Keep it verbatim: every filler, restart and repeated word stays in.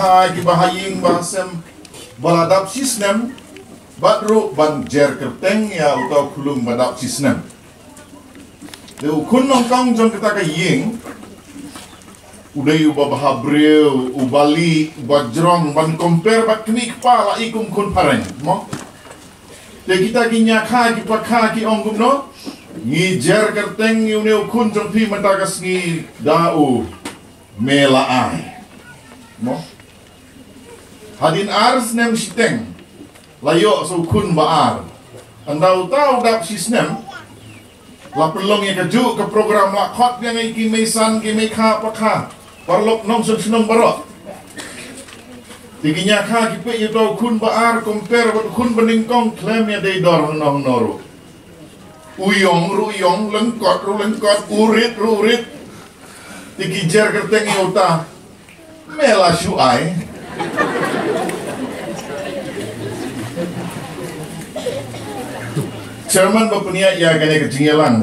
Ki ba ha ïing ba ha sem ba la dap shi snem, bad ruh ban jer kyrteng ïa uta u khyllung ba dap shi snem. Te u khun nyngkong jong kata ka ïing u dei uba bha briew, uba lieh, uba jrong, ban compare bad kmie kpa la i kum khun phareng, mo? Te kita ki ñiah kha, ki pakha, ki ong kumno? Ngi jer kyrteng ïa une u khun jong phi mynta ka sngi da u, me la ai, mo? Hadien ar snem shiteng la ïoh sa u khun ba ar. Ynda uta u dap shi snem, la pynlong ïa kajuh ka program, la khot biang ïa ki meisan, ki meikha pakha, paralok nongshong shnong baroh. Te ki ñiah kha ki peit ïa uta u khun ba ar compare bad u khun ba nyngkong, khlem ïadei dor hangno hangno ruh. U ïong ruh u ïong, lyngkot ruh u lyngkot, u rit ruh u rit. Te ki jer kyrteng ïa uta, me la shu ai. Chairman ba pynïaid ïa kane ka jingïalang.